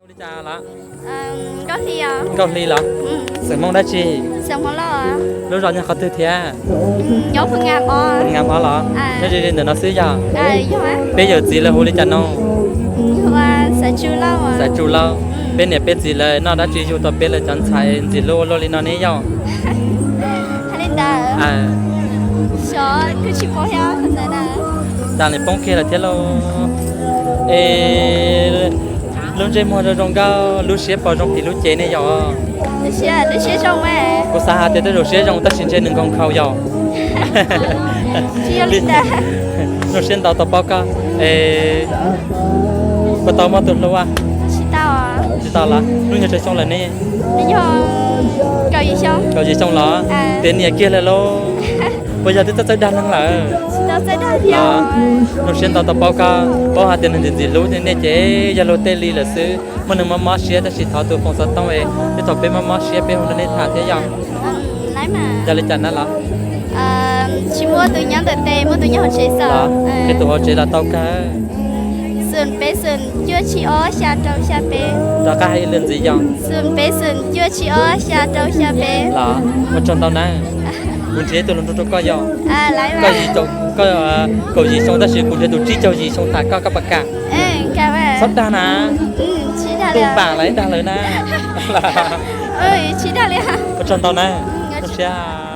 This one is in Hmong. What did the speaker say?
Hu li cas los? Nkauj Hli los? Xeem Hmoob dab tsi? Lub zos nyob qhov twg thiab? Nyob Phu Ngam Ob los? Nyob ze ze ntawm no xwb yog? Peb yawm txiv lawv hu li cas no? Xaiv Tsu Lauj. Peb niam peb txiv lawv noj dab tsi yug tau peb lawv cov ntxhais ntxim hlub ua luaj li no ne yom? Dag nim poob kiag lawm thiab lauj. Es lub ntsej muag zoo zoo nkauj, lub siab pom zoo phim lub cev ne yom? Kuv xav hais tias tej zaum siab zoo tab sis ntshe nws nkaus nkhaus yom? Zoo siab ntau tau paub koj. Es puas tau muaj tus hlub? Tsis tau los? Hnub nyoog tsawg xyoo lawm ne? Kaum yim xyoo los? Tiav niam kiag lawm lauj. Puas yog twb txawj txawj dag neeg lawm? Zoo siab ntau tau paub koj, paub hais tias nws ntxim ntxim hlub nej ces yog luag tej li lawm xwb. Muaj neeg mob mob siab tab sis thov tus foom xov tooj es tej thaum peb mob mob siab peb hu rau nej tham thiab yom? Yog li cas na los? Tsis muaj tus nyob ntawm tes, muaj tus nyob hauv tsev xwb. Qhia tus hauv tsev los tau kawg. Xoom peb xoom cuaj tsib ob xya rau xya peb. Rov qab hais ib lwm ntxiv yom? Xoom peb xoom cuaj tsib ob xya rau xya peb. Los, ua tsaug ntau na. Kuv nrhiav ib tug hluas nraug rau koj yom? Koj, kaum yim xyoo tab sis kuv nrhiav tus tsib caug yim xyoo tham koj, koj puas kam? Txhob dag na. Ntuj pam lawv dag lawv na. Ua tsaug ntau na. Zoo siab.